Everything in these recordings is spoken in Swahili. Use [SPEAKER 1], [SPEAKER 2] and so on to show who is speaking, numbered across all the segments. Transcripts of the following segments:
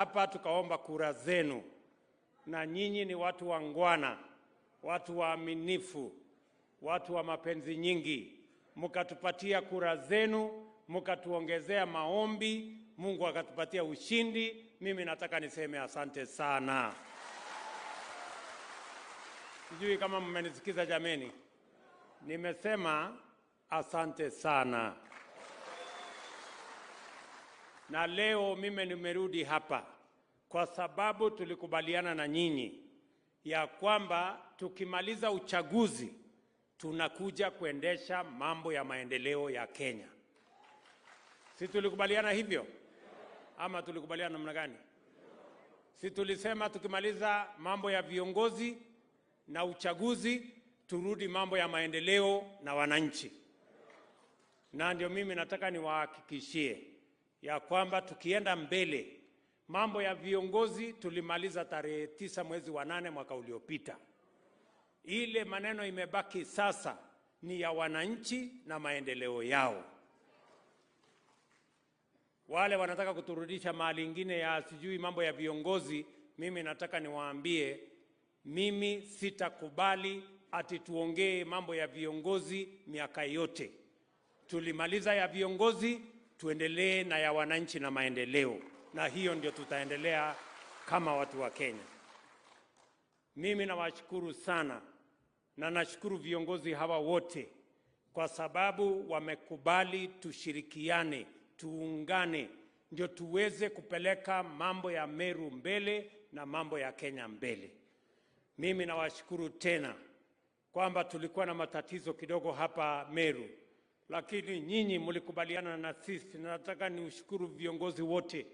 [SPEAKER 1] Hapa tukaomba kura zenu, na nyinyi ni watu wangwana, watu waaminifu, watu wa mapenzi nyingi, mkatupatia kura zenu, mkatuongezea maombi, Mungu akatupatia ushindi. Mimi nataka niseme asante sana. Sijui kama mmenisikiza jameni. Nimesema asante sana. Na leo mimi nimerudi hapa kwa sababu tulikubaliana na nyinyi ya kwamba tukimaliza uchaguzi tunakuja kuendesha mambo ya maendeleo ya Kenya. Si tulikubaliana hivyo? Ama tulikubaliana namna gani? Si tulisema tukimaliza mambo ya viongozi na uchaguzi turudi mambo ya maendeleo na wananchi? Na ndio mimi nataka niwahakikishie ya kwamba tukienda mbele, mambo ya viongozi tulimaliza tarehe 9 mwezi wa 8 mwaka uliopita. Ile maneno imebaki sasa ni ya wananchi na maendeleo yao. Wale wanataka kuturudisha mahali ingine ya sijui mambo ya viongozi, mimi nataka niwaambie, mimi sitakubali ati tuongee mambo ya viongozi miaka yote. Tulimaliza ya viongozi, tuendelee na ya wananchi na maendeleo, na hiyo ndio tutaendelea kama watu wa Kenya. Mimi nawashukuru sana na nashukuru viongozi hawa wote kwa sababu wamekubali tushirikiane, tuungane, ndio tuweze kupeleka mambo ya Meru mbele na mambo ya Kenya mbele. Mimi nawashukuru tena kwamba tulikuwa na matatizo kidogo hapa Meru, lakini nyinyi mlikubaliana na sisi, na nataka niushukuru viongozi wote,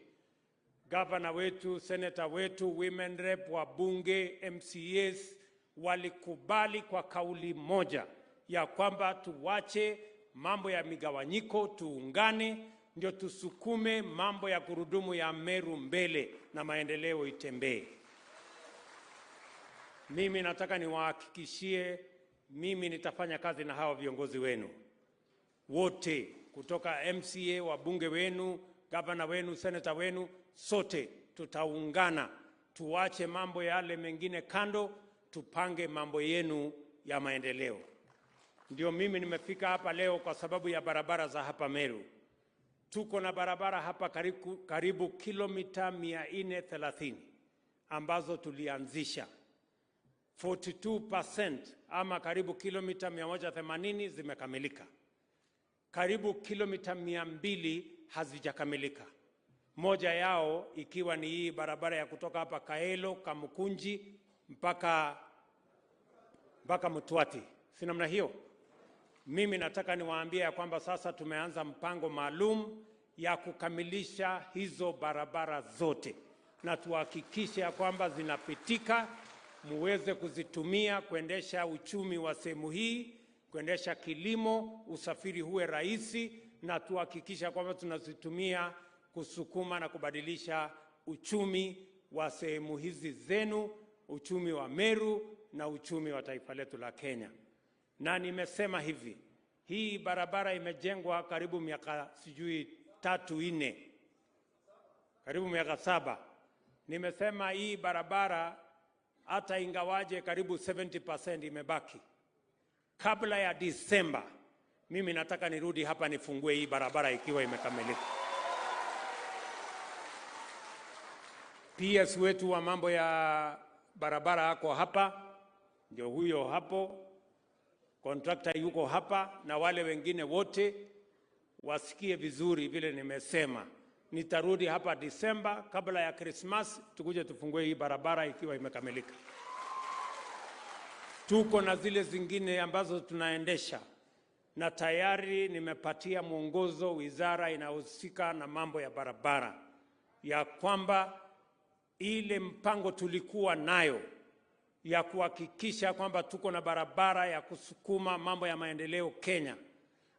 [SPEAKER 1] gavana wetu, seneta wetu, women rep, wabunge, MCAs walikubali kwa kauli moja ya kwamba tuwache mambo ya migawanyiko, tuungane ndio tusukume mambo ya gurudumu ya Meru mbele na maendeleo itembee. Mimi nataka niwahakikishie, mimi nitafanya kazi na hawa viongozi wenu wote, kutoka MCA, wabunge wenu, gavana wenu, seneta wenu, sote tutaungana, tuache mambo yale mengine kando, tupange mambo yenu ya maendeleo. Ndio mimi nimefika hapa leo kwa sababu ya barabara za hapa Meru. Tuko na barabara hapa karibu kilomita 430 ambazo tulianzisha. 42% ama karibu kilomita 180 zimekamilika. Karibu kilomita 200 hazijakamilika. Moja yao ikiwa ni hii barabara ya kutoka hapa Kaelo, Kamukunji mpaka Mtwati. Si namna hiyo? Mimi nataka niwaambie ya kwamba sasa tumeanza mpango maalum ya kukamilisha hizo barabara zote na tuhakikishe ya kwamba zinapitika, muweze kuzitumia kuendesha uchumi wa sehemu hii, kuendesha kilimo, usafiri huwe rahisi, na tuhakikishe kwamba tunazitumia kusukuma na kubadilisha uchumi wa sehemu hizi zenu, uchumi wa Meru na uchumi wa taifa letu la Kenya. Na nimesema hivi, hii barabara imejengwa karibu miaka sijui 3 4, karibu miaka 7. Nimesema hii barabara hata ingawaje karibu 70% imebaki, kabla ya Disemba mimi nataka nirudi hapa nifungue hii barabara ikiwa imekamilika. PS wetu wa mambo ya barabara ako hapa, ndio huyo hapo, contractor yuko hapa, na wale wengine wote wasikie vizuri vile nimesema. Nitarudi hapa Disemba kabla ya Christmas tukuje tufungue hii barabara ikiwa imekamilika. Tuko na zile zingine ambazo tunaendesha, na tayari nimepatia mwongozo wizara inayohusika na mambo ya barabara ya kwamba ile mpango tulikuwa nayo ya kuhakikisha kwamba tuko na barabara ya kusukuma mambo ya maendeleo Kenya,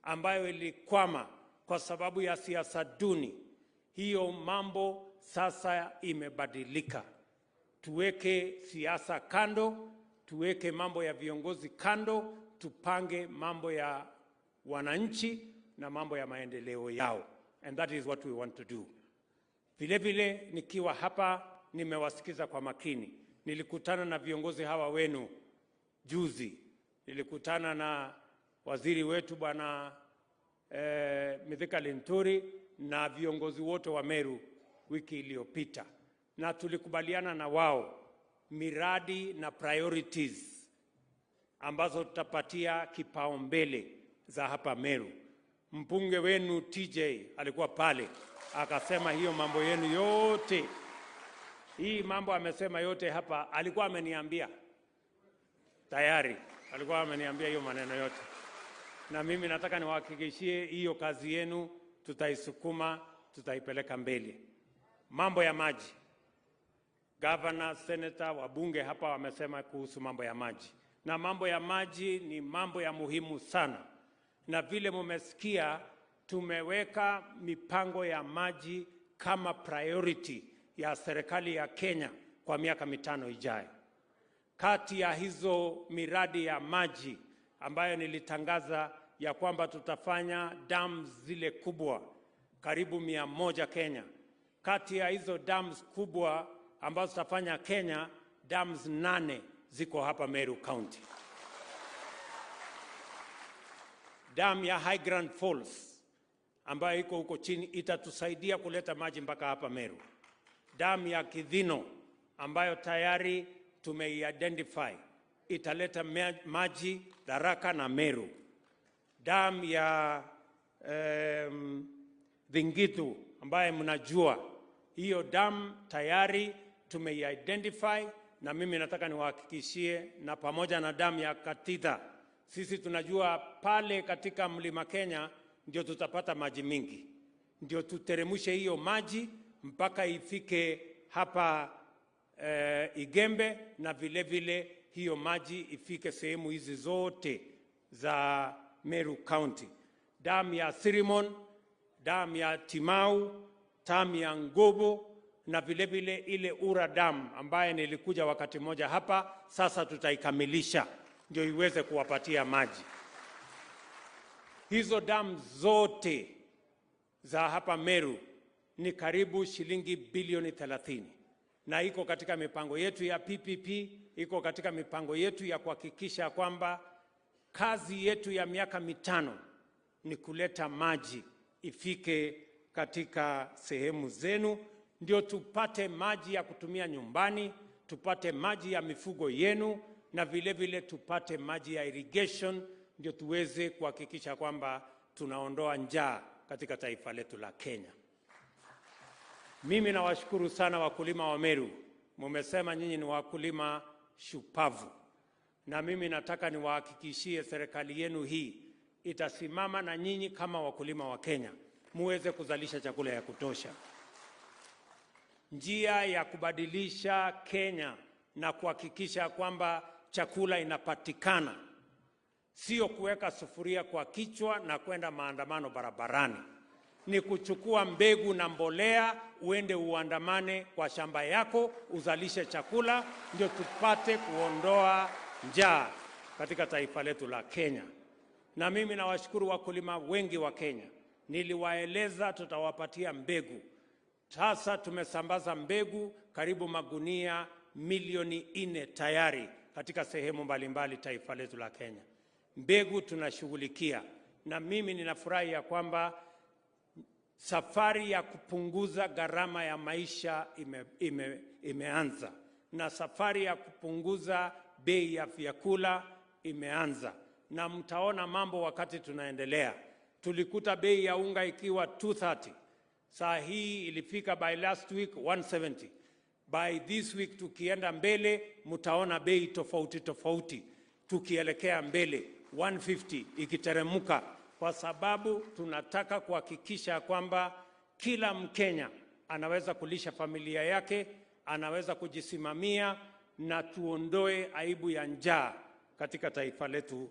[SPEAKER 1] ambayo ilikwama kwa sababu ya siasa duni, hiyo mambo sasa imebadilika. Tuweke siasa kando, tuweke mambo ya viongozi kando, tupange mambo ya wananchi na mambo ya maendeleo yao. And that is what we want to do. Vile vile nikiwa hapa nimewasikiza kwa makini. Nilikutana na viongozi hawa wenu juzi. Nilikutana na waziri wetu Bwana Mithika Linturi na viongozi wote wa Meru wiki iliyopita, na tulikubaliana na wao miradi na priorities ambazo tutapatia kipaumbele za hapa Meru. Mbunge wenu TJ alikuwa pale akasema hiyo mambo yenu yote, hii mambo amesema yote hapa, alikuwa ameniambia tayari, alikuwa ameniambia hiyo maneno yote, na mimi nataka niwahakikishie hiyo kazi yenu tutaisukuma, tutaipeleka mbele. Mambo ya maji, governor, senator, wabunge hapa wamesema kuhusu mambo ya maji, na mambo ya maji ni mambo ya muhimu sana, na vile mumesikia tumeweka mipango ya maji kama priority ya serikali ya Kenya kwa miaka 5 ijayo. Kati ya hizo miradi ya maji ambayo nilitangaza ya kwamba tutafanya dams zile kubwa karibu 100 Kenya. Kati ya hizo dams kubwa ambazo tutafanya Kenya, dams 8 ziko hapa Meru County. Dam ya High Grand Falls ambayo iko huko chini itatusaidia kuleta maji mpaka hapa Meru. Dam ya Kidhino ambayo tayari tumeidentify italeta maji Tharaka na Meru. Dam ya Thingitu ambaye mnajua hiyo dam tayari tumeidentify, na mimi nataka niwahakikishie, na pamoja na dam ya Katitha, sisi tunajua pale katika Mlima Kenya ndio tutapata maji mingi, ndio tuteremushe hiyo maji mpaka ifike hapa Igembe, na vile vile hiyo maji ifike sehemu hizi zote za Meru County. Dam ya Sirimon, dam ya Timau, dam ya Ngobo, na vile vile ile Ura Dam ambaye nilikuja wakati mmoja hapa, sasa tutaikamilisha ndio iweze kuwapatia maji. Hizo dam zote za hapa Meru ni karibu shilingi bilioni 30, na iko katika mipango yetu ya PPP, iko katika mipango yetu ya kuhakikisha kwamba kazi yetu ya miaka 5 ni kuleta maji ifike katika sehemu zenu, ndio tupate maji ya kutumia nyumbani, tupate maji ya mifugo yenu, na vile vile tupate maji ya irrigation, ndio tuweze kuhakikisha kwamba tunaondoa njaa katika taifa letu la Kenya. Mimi nawashukuru sana wakulima wa Meru. Mumesema nyinyi ni wakulima shupavu. Na mimi nataka niwahakikishie serikali yenu hii itasimama na nyinyi kama wakulima wa Kenya, muweze kuzalisha chakula ya kutosha. Njia ya kubadilisha Kenya na kuhakikisha kwamba chakula inapatikana sio kuweka sufuria kwa kichwa na kwenda maandamano barabarani. Ni kuchukua mbegu na mbolea uende uandamane kwa shamba yako, uzalishe chakula, ndio tupate kuondoa njaa katika taifa letu la Kenya. Na mimi nawashukuru wakulima wengi wa Kenya. Niliwaeleza tutawapatia mbegu. Sasa tumesambaza mbegu karibu magunia milioni 4 tayari katika sehemu mbalimbali taifa letu la Kenya. Mbegu tunashughulikia, na mimi ninafurahi ya kwamba safari ya kupunguza gharama ya maisha imeanza, na safari ya kupunguza bei ya vyakula imeanza, na mtaona mambo wakati tunaendelea. Tulikuta bei ya unga ikiwa 230, saa hii ilifika by last week 170. By this week tukienda mbele mtaona bei tofauti tofauti, tukielekea mbele 150 ikiteremuka, kwa sababu tunataka kuhakikisha kwamba kila Mkenya anaweza kulisha familia yake, anaweza kujisimamia, na tuondoe aibu ya njaa katika taifa letu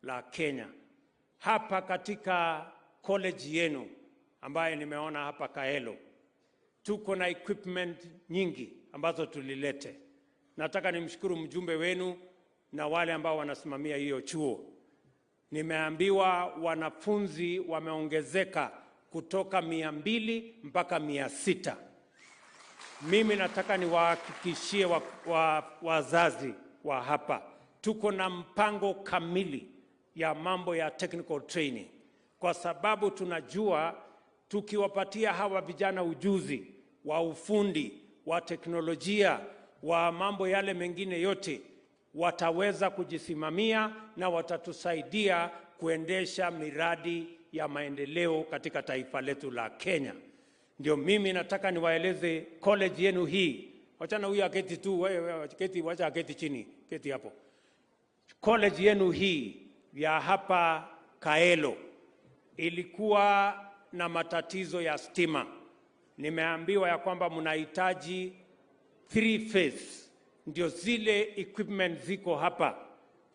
[SPEAKER 1] la Kenya. Hapa katika college yenu ambaye nimeona hapa Kaelo, tuko na equipment nyingi ambazo tulilete. Nataka nimshukuru mjumbe wenu na wale ambao wanasimamia hiyo chuo. Nimeambiwa wanafunzi wameongezeka kutoka 200 mpaka 600. Mimi nataka niwahakikishie wazazi wa hapa, tuko na mpango kamili ya mambo ya technical training, kwa sababu tunajua tukiwapatia hawa vijana ujuzi wa ufundi, wa teknolojia, wa mambo yale mengine yote, wataweza kujisimamia na watatusaidia kuendesha miradi ya maendeleo katika taifa letu la Kenya. Ndio mimi nataka niwaeleze college yenu hii. Wachana huyu aketi tu, wewe keti, wacha aketi chini, keti hapo. College yenu hii ya hapa Kaelo ilikuwa na matatizo ya stima. Nimeambiwa ya kwamba mnahitaji three phase, ndio zile equipment ziko hapa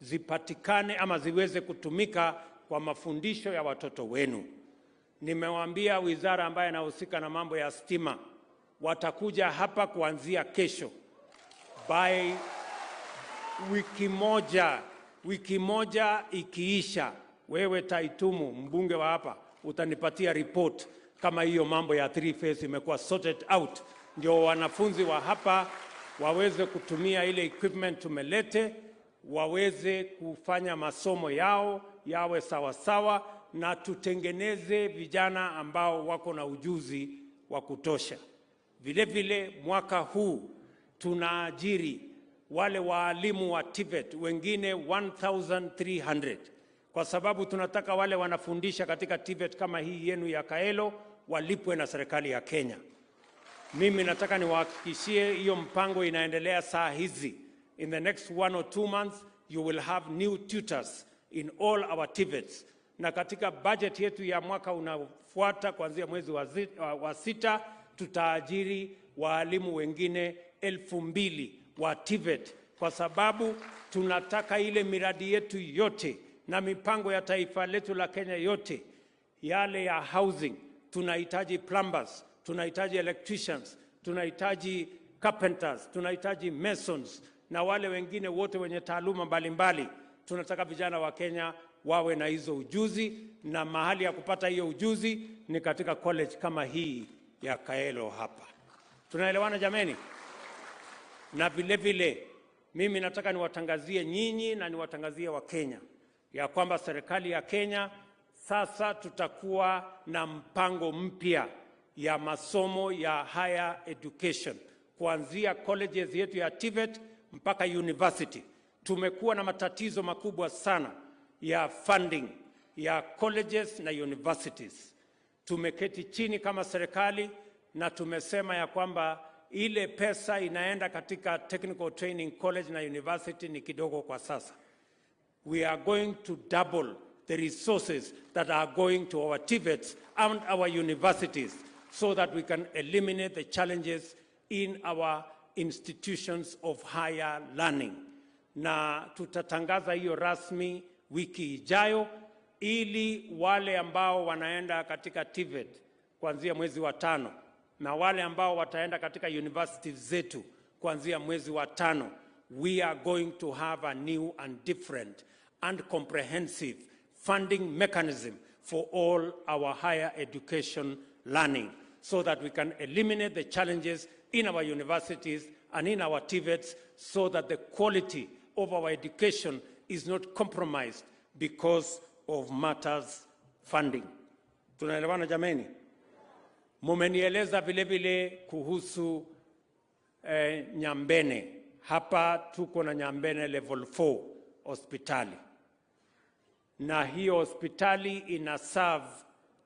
[SPEAKER 1] zipatikane ama ziweze kutumika kwa mafundisho ya watoto wenu. Nimewaambia wizara ambayo inahusika na mambo ya stima watakuja hapa kuanzia kesho by wiki moja ikiisha, wewe Taitumu, mbunge wa hapa, utanipatia report kama hiyo mambo ya three phase imekuwa sorted out, ndio wanafunzi wa hapa waweze kutumia ile equipment tumelete, waweze kufanya masomo yao yawe sawasawa, na tutengeneze vijana ambao wako na ujuzi wa kutosha. Vile vile mwaka huu tunaajiri wale waalimu wa TVET wengine 1300 kwa sababu tunataka wale wanafundisha katika TVET kama hii yenu ya Kaelo walipwe na serikali ya Kenya. Mimi nataka niwahakikishie hiyo mpango inaendelea saa hizi. In the next 1 or 2 months you will have new tutors in all our TVETs. Na katika budget yetu ya mwaka unaofuata kuanzia mwezi wa sita tutaajiri waalimu wengine 2,000 wa TVET kwa sababu tunataka ile miradi yetu yote na mipango ya taifa letu la Kenya yote yale ya housing, tunahitaji plumbers, tunahitaji electricians, tunahitaji carpenters, tunahitaji masons na wale wengine wote wenye taaluma mbalimbali. Tunataka vijana wa Kenya wawe na hizo ujuzi, na mahali ya kupata hiyo ujuzi ni katika college kama hii ya Kaelo hapa. Tunaelewana jameni? Na vile vile mimi nataka niwatangazie nyinyi na niwatangazie Wakenya ya kwamba serikali ya Kenya sasa tutakuwa na mpango mpya ya masomo ya higher education kuanzia colleges yetu ya TVET mpaka university. Tumekuwa na matatizo makubwa sana ya funding ya colleges na universities. Tumeketi chini kama serikali na tumesema ya kwamba ile pesa inaenda katika technical training college na university ni kidogo kwa sasa. We are going to double the resources that are going to our TVETs and our universities so that we can eliminate the challenges in our institutions of higher learning. Na tutatangaza hiyo rasmi wiki ijayo ili wale ambao wanaenda katika TVET kuanzia mwezi wa tano na wale ambao wataenda katika universities zetu kuanzia mwezi wa tano, we are going to have a new and different and comprehensive funding mechanism for all our higher education learning so that we can eliminate the challenges in our universities and in our TVETs so that the quality of our education is not compromised because of matters funding. Tunaelewana jameni? Mumenieleza vile vile kuhusu Nyambene. Hapa tuko na Nyambene level 4 hospitali, na hiyo hospitali ina serve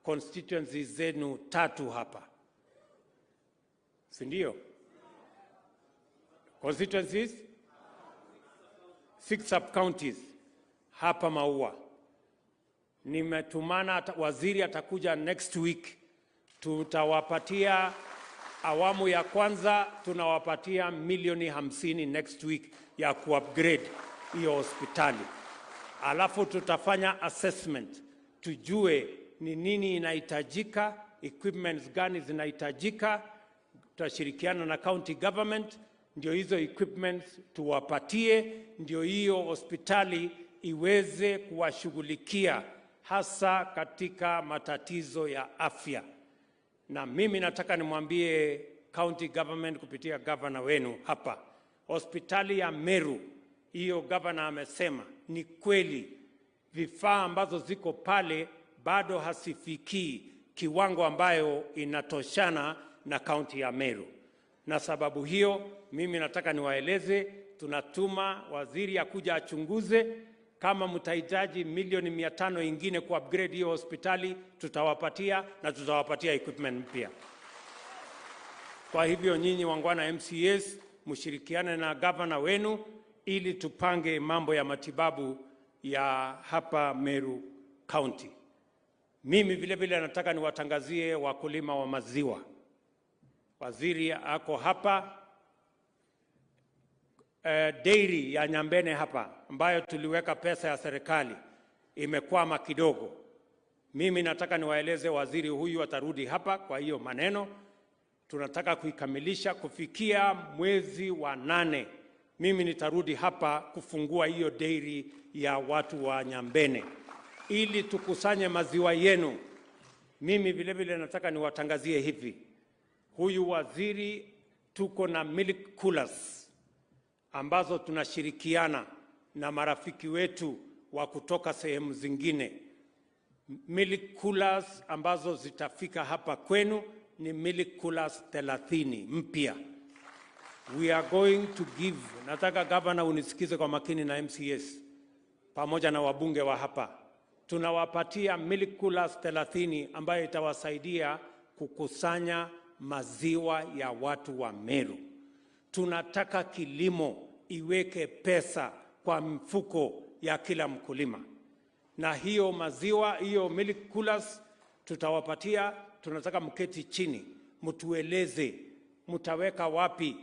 [SPEAKER 1] constituencies zenu tatu hapa, si ndio? Constituencies six sub counties hapa Maua. Nimetumana waziri atakuja next week, tutawapatia awamu ya kwanza, tunawapatia milioni 50 next week ya kuupgrade hiyo hospitali, alafu tutafanya assessment tujue ni nini inahitajika, equipments gani zinahitajika. Tutashirikiana na county government ndio hizo equipments tuwapatie, ndio hiyo hospitali iweze kuwashughulikia hasa katika matatizo ya afya. Na mimi nataka nimwambie county government kupitia gavana wenu hapa. Hospitali ya Meru, hiyo gavana amesema ni kweli, vifaa ambazo ziko pale bado hasifikii kiwango ambayo inatoshana na kaunti ya Meru. Na sababu hiyo mimi nataka niwaeleze, tunatuma waziri akuja achunguze kama mtahitaji milioni 500 ingine ku upgrade hiyo hospitali, tutawapatia na tutawapatia equipment mpya. Kwa hivyo nyinyi wangwana MCAs, mshirikiane na gavana wenu ili tupange mambo ya matibabu ya hapa Meru County. Mimi vile vile nataka niwatangazie wakulima wa maziwa. Waziri ako hapa. Dairy ya Nyambene hapa ambayo tuliweka pesa ya serikali imekwama kidogo. Mimi nataka niwaeleze waziri huyu atarudi hapa kwa hiyo maneno. Tunataka kuikamilisha kufikia mwezi wa 8. Mimi nitarudi hapa kufungua hiyo dairy ya watu wa Nyambene ili tukusanye maziwa yenu. Mimi vile vile nataka niwatangazie hivi, huyu waziri, tuko na milk coolers ambazo tunashirikiana na marafiki wetu wa kutoka sehemu zingine. Milk coolers ambazo zitafika hapa kwenu ni milk coolers 30 mpya. We are going to give, nataka gavana unisikize kwa makini na MCAs pamoja na wabunge wa hapa. Tunawapatia milk coolers 30 ambayo itawasaidia kukusanya maziwa ya watu wa Meru. Tunataka kilimo iweke pesa kwa mfuko ya kila mkulima, na hiyo maziwa, hiyo milk coolers tutawapatia. Tunataka mketi chini, mtueleze mtaweka wapi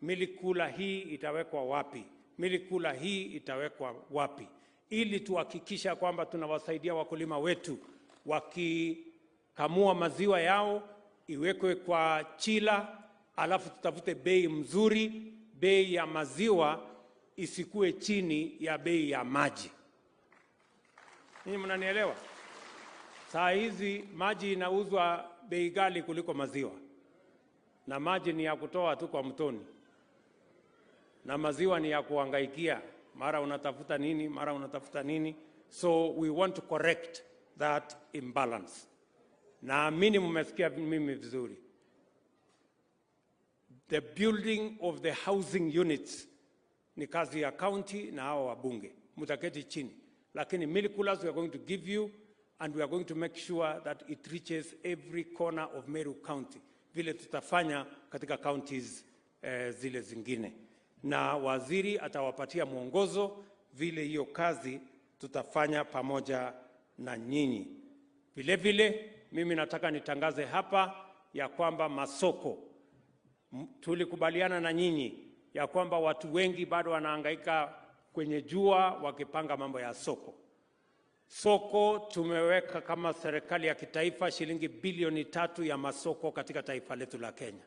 [SPEAKER 1] milk cooler hii, itawekwa wapi milk cooler hii, itawekwa wapi, ili tuhakikisha kwamba tunawasaidia wakulima wetu wakikamua maziwa yao iwekwe kwa chiller, alafu tutafute bei mzuri, bei ya maziwa isikue chini ya bei ya maji. Ninyi mnanielewa? Saa hizi maji inauzwa bei ghali kuliko maziwa, na maji ni ya kutoa tu kwa mtoni, na maziwa ni ya kuhangaikia, mara unatafuta nini, mara unatafuta nini. So we want to correct that imbalance. Naamini mmesikia mimi vizuri. The building of the housing units ni kazi ya county na hawa wabunge, mtaketi chini, lakini milk coolers we are going to give you and we are going to make sure that it reaches every corner of Meru County, vile tutafanya katika counties zile zingine, na waziri atawapatia mwongozo vile hiyo kazi tutafanya pamoja na nyinyi. Vile vile mimi nataka nitangaze hapa ya kwamba masoko, tulikubaliana na nyinyi ya kwamba watu wengi bado wanahangaika kwenye jua wakipanga mambo ya soko. Soko tumeweka kama serikali ya kitaifa shilingi bilioni 3 ya masoko katika taifa letu la Kenya.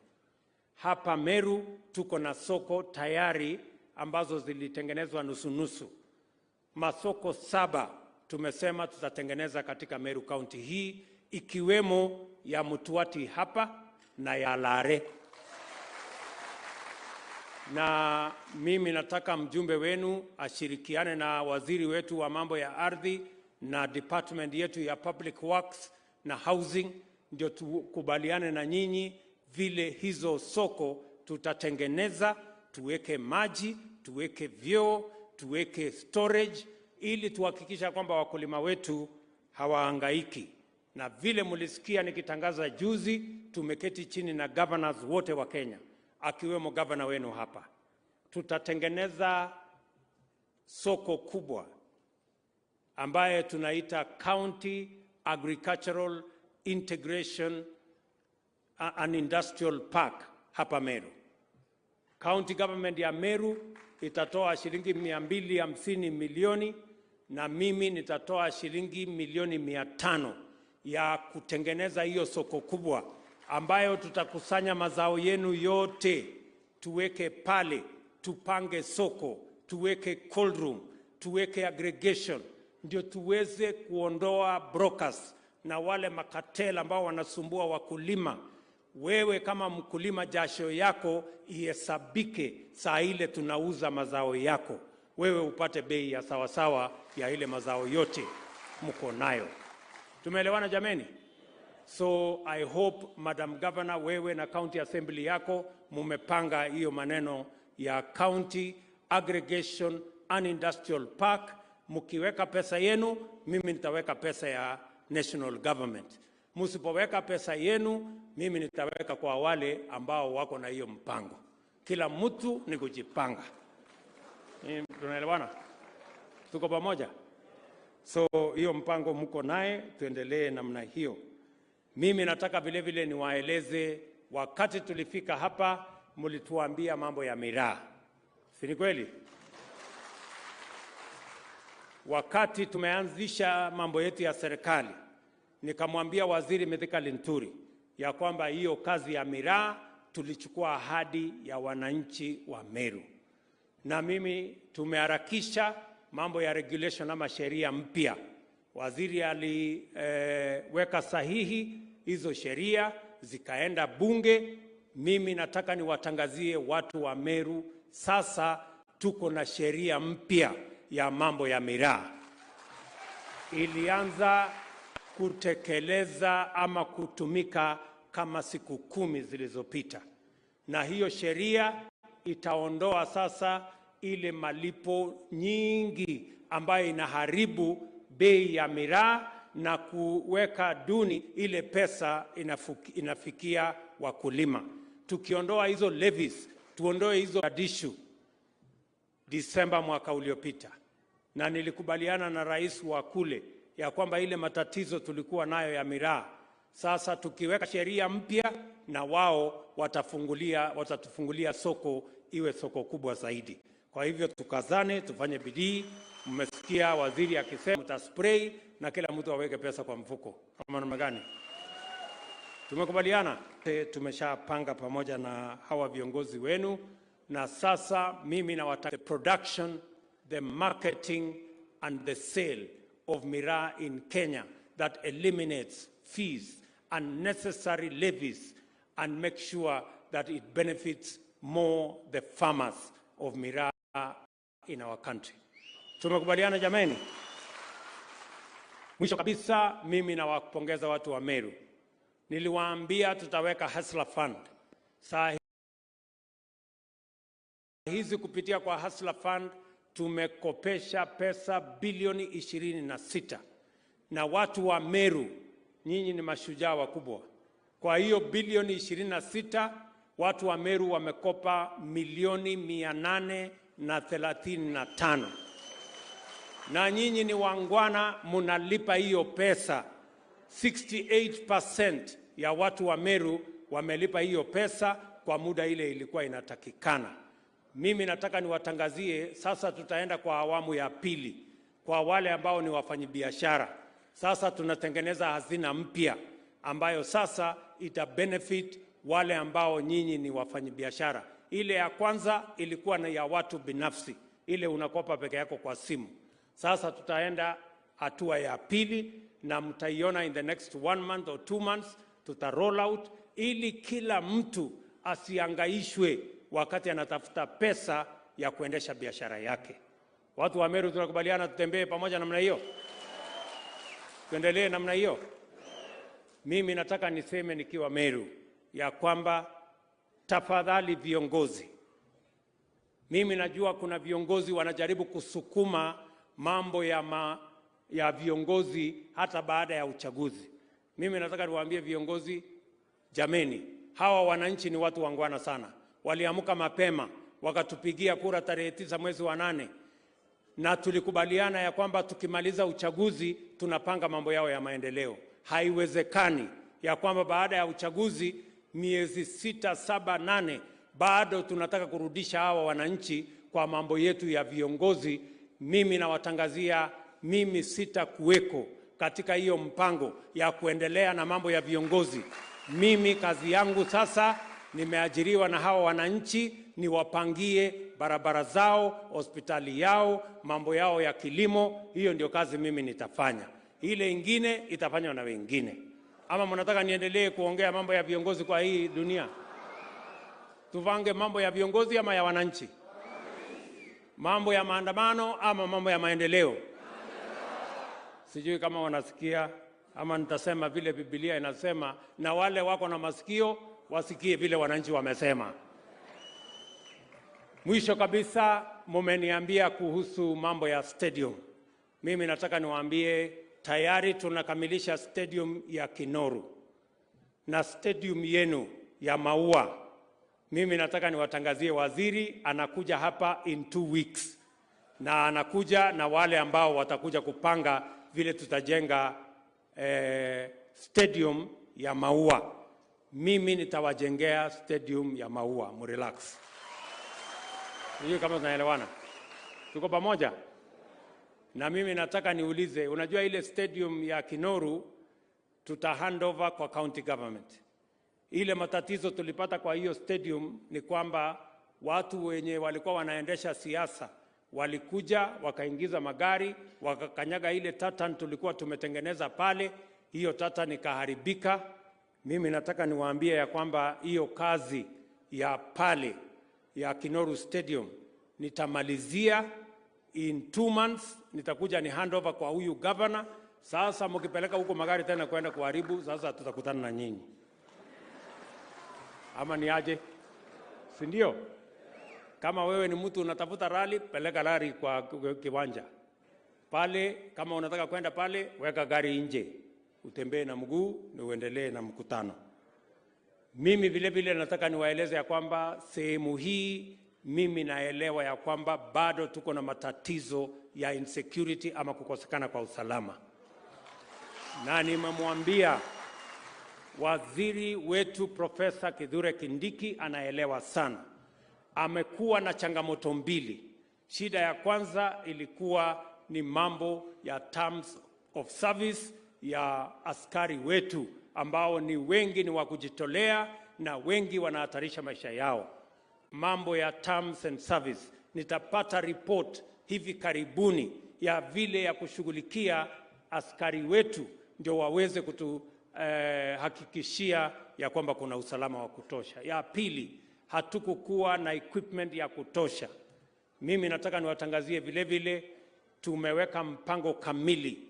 [SPEAKER 1] Hapa Meru tuko na soko tayari ambazo zilitengenezwa nusu nusu. Masoko 7 tumesema tutatengeneza katika Meru County hii, ikiwemo ya Mutuati hapa na ya Lare. Na mimi nataka mjumbe wenu ashirikiane na waziri wetu wa mambo ya ardhi na department yetu ya Public Works na Housing, ndio tukubaliane na nyinyi vile hizo soko tutatengeneza, tuweke maji, tuweke vyoo, tuweke storage, ili tuhakikisha kwamba wakulima wetu hawahangaiki. Na vile mlisikia nikitangaza juzi, tumeketi chini na governors wote wa Kenya, akiwemo governor wenu hapa. Tutatengeneza soko kubwa ambaye tunaita County Agricultural Integration and Industrial Park hapa Meru. County government ya Meru itatoa shilingi 250 milioni na mimi nitatoa shilingi milioni 500 ya kutengeneza hiyo soko kubwa ambayo tutakusanya mazao yenu yote, tuweke pale, tupange soko, tuweke cold room, tuweke aggregation, ndio tuweze kuondoa brokers na wale macartel ambao wanasumbua wakulima. Wewe kama mkulima, jasho yako ihesabike saa ile tunauza mazao yako, wewe upate bei ya sawasawa ya ile mazao yote mko nayo. Tumeelewana jameni? So I hope, Madam Governor, wewe na county assembly yako mumepanga hiyo maneno ya County Aggregation and Industrial Park. Mkiweka pesa yenu, mimi nitaweka pesa ya national government. Msipoweka pesa yenu, mimi nitaweka kwa wale ambao wako na hiyo mpango. Kila mtu ni kujipanga. Tunaelewana? Tuko pamoja? So hiyo mpango mko naye, tuendelee namna hiyo. Mimi nataka vile vile niwaeleze, wakati tulifika hapa mlituambia mambo ya miraa, si ni kweli? Wakati tumeanzisha mambo yetu ya serikali, nikamwambia Waziri Mithika Linturi ya kwamba hiyo kazi ya miraa tulichukua ahadi ya wananchi wa Meru, na mimi tumeharakisha mambo ya regulation ama sheria mpya. Waziri aliweka sahihi hizo sheria zikaenda bunge. Mimi nataka niwatangazie watu wa Meru, sasa tuko na sheria mpya ya mambo ya miraa. Ilianza kutekeleza ama kutumika kama siku 10 zilizopita, na hiyo sheria itaondoa sasa ile malipo nyingi ambayo inaharibu bei ya miraa na kuweka duni ile pesa inafikia wakulima. Tukiondoa hizo levies, tuondoe hizo adishu Disemba mwaka uliopita, na nilikubaliana na rais wa kule ya kwamba ile matatizo tulikuwa nayo ya miraa, sasa tukiweka sheria mpya na wao watatufungulia soko iwe soko kubwa zaidi. Kwa hivyo tukazane, tufanye bidii. Mmesikia waziri akisema mtaspray na kila mtu aweke pesa kwa mfuko. Kama namna gani? Tumekubaliana, tumeshapanga pamoja na hawa viongozi wenu, na sasa mimi nawataka the production, the marketing and the sale of miraa in Kenya that eliminates fees, unnecessary levies, and make sure that it benefits more the farmers of miraa in our country. Tumekubaliana jameni? Mwisho kabisa, mimi nawapongeza watu wa Meru. Niliwaambia tutaweka Hustler Fund. Saa hizi kupitia kwa Hustler Fund tumekopesha pesa bilioni 26. Na watu wa Meru, nyinyi ni mashujaa wakubwa. Kwa hiyo bilioni 26, watu wa Meru wamekopa milioni 835. Na nyinyi ni wangwana, munalipa hiyo pesa. 68% ya watu wa Meru wamelipa hiyo pesa kwa muda ile ilikuwa inatakikana. Mimi nataka niwatangazie sasa tutaenda kwa awamu ya pili kwa wale ambao ni wafanyibiashara. Sasa tunatengeneza hazina mpya ambayo sasa ita benefit wale ambao nyinyi ni wafanyibiashara. Ile ya kwanza ilikuwa ni ya watu binafsi, ile unakopa peke yako kwa simu. Sasa tutaenda hatua ya pili na mtaiona in the next 1 month or 2 months tuta roll out ili kila mtu asiangaishwe wakati anatafuta pesa ya kuendesha biashara yake. Watu wa Meru tunakubaliana tutembee pamoja namna hiyo? Tuendelee namna hiyo? Mimi nataka niseme nikiwa Meru ya kwamba tafadhali viongozi. Mimi najua kuna viongozi wanajaribu kusukuma mambo ya viongozi hata baada ya uchaguzi. Mimi nataka niwaambie viongozi, jameni, hawa wananchi ni watu wangwana sana. Waliamka mapema, wakatupigia kura tarehe 9 mwezi wa 8. Na tulikubaliana ya kwamba tukimaliza uchaguzi tunapanga mambo yao ya maendeleo. Haiwezekani ya kwamba baada ya uchaguzi miezi 6, 7, 8 bado tunataka kurudisha hawa wananchi kwa mambo yetu ya viongozi. Mimi nawatangazia, mimi sitakuweko katika hiyo mpango ya kuendelea na mambo ya viongozi. Mimi kazi yangu sasa, nimeajiriwa na hawa wananchi, niwapangie barabara zao, hospitali yao, mambo yao ya kilimo. Hiyo ndio kazi mimi nitafanya. Ile ingine itafanywa na wengine. Ama mnataka niendelee kuongea mambo ya viongozi kwa hii dunia? Tupange mambo ya viongozi ama ya wananchi? Mambo ya maandamano ama mambo ya maendeleo? Sijui kama wanasikia ama nitasema vile Biblia inasema, na wale wako na masikio wasikie vile wananchi wamesema. Mwisho kabisa, mumeniambia kuhusu mambo ya stadium. Mimi nataka niwaambie tayari tunakamilisha stadium ya Kinoru na stadium yenu ya Maua. Mimi nataka niwatangazie waziri anakuja hapa in 2 weeks, na anakuja na wale ambao watakuja kupanga vile tutajenga stadium ya Maua. Mimi nitawajengea stadium ya Maua, mrelax. Sijui kama tunaelewana, tuko pamoja? Na mimi nataka niulize, unajua ile stadium ya Kinoru tuta hand over kwa county government. Ile matatizo tulipata kwa hiyo stadium ni kwamba watu wenye walikuwa wanaendesha siasa walikuja wakaingiza magari, wakakanyaga ile tartan tulikuwa tumetengeneza pale, hiyo tartan ikaharibika. Mimi nataka niwaambie ya kwamba hiyo kazi ya pale ya Kinoru Stadium nitamalizia in 2 months, nitakuja ni handover kwa huyu governor. Sasa mkipeleka huko magari tena kwenda kuharibu, sasa tutakutana na nyinyi, ama ni aje? Si ndio? Kama wewe ni mtu unatafuta rally, peleka rally kwa kiwanja pale. Kama unataka kwenda pale, weka gari nje, utembee na mguu na uendelee na mkutano. Mimi vile vile nataka niwaeleze ya kwamba sehemu hii mimi naelewa ya kwamba bado tuko na matatizo ya insecurity ama kukosekana kwa usalama, na nimemwambia waziri wetu Profesa Kithure Kindiki anaelewa sana. Amekuwa na changamoto mbili. Shida ya kwanza ilikuwa ni mambo ya terms of service ya askari wetu ambao ni wengi ni wa kujitolea na wengi wanahatarisha maisha yao. Mambo ya terms and service, nitapata report hivi karibuni ya vile ya kushughulikia askari wetu ndio waweze kutuhakikishia ya kwamba kuna usalama wa kutosha. Ya pili, hatukukuwa na equipment ya kutosha. Mimi nataka niwatangazie vile vile tumeweka mpango kamili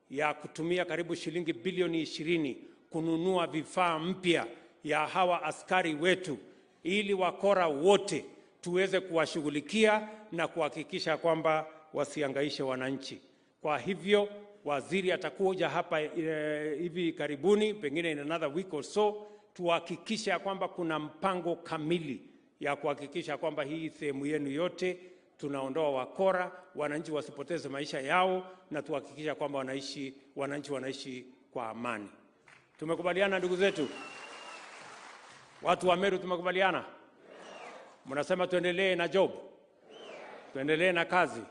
[SPEAKER 1] ya kutumia karibu shilingi bilioni 20 kununua vifaa mpya ya hawa askari wetu ili wakora wote tuweze kuwashughulikia na kuhakikisha kwamba wasiangaishe wananchi. Kwa hivyo waziri atakuja hapa hivi karibuni, pengine in another week or so, tuhakikishe ya kwamba kuna mpango kamili ya kuhakikisha kwamba hii sehemu yenu yote tunaondoa wakora, wananchi wasipoteze maisha yao, na tuhakikisha kwamba wananchi wanaishi kwa amani. Tumekubaliana, ndugu zetu, watu wa Meru, tumekubaliana? Mnasema tuendelee na job, tuendelee na kazi.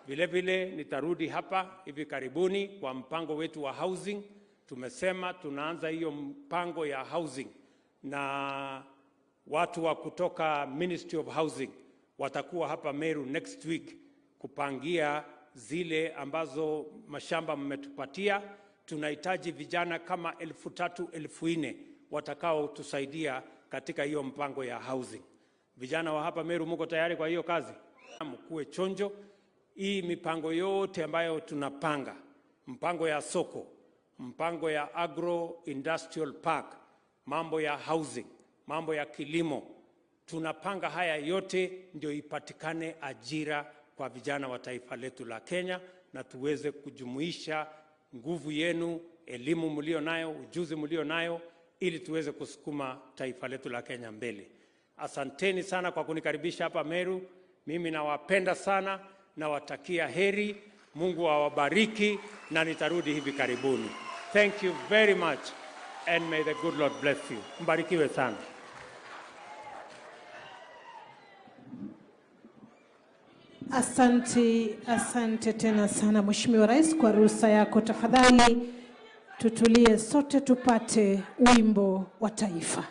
[SPEAKER 1] Vile vile nitarudi hapa hivi karibuni kwa mpango wetu wa housing. Tumesema tunaanza hiyo mpango ya housing na watu wa kutoka Ministry of Housing watakuwa hapa Meru next week kupangia zile ambazo mashamba mmetupatia. Tunahitaji vijana kama 3,000, 4,000 watakaotusaidia katika hiyo mpango ya housing. Vijana wa hapa Meru, muko tayari kwa hiyo kazi? Mkuwe chonjo. Hii mipango yote ambayo tunapanga, mpango ya soko, mpango ya agro industrial park, mambo ya housing, mambo ya kilimo, tunapanga haya yote ndio ipatikane ajira kwa vijana wa taifa letu la Kenya, na tuweze kujumuisha nguvu yenu, elimu mlio nayo, ujuzi mlio nayo, ili tuweze kusukuma taifa letu la Kenya mbele. Asanteni sana kwa kunikaribisha hapa Meru. Mimi nawapenda sana, nawatakia heri, Mungu awabariki, na nitarudi hivi karibuni. Thank you very much and may the good Lord bless you. Mbarikiwe sana.
[SPEAKER 2] Asante, asante tena sana, Mheshimiwa Rais, kwa ruhusa yako. Tafadhali tutulie sote tupate wimbo wa taifa.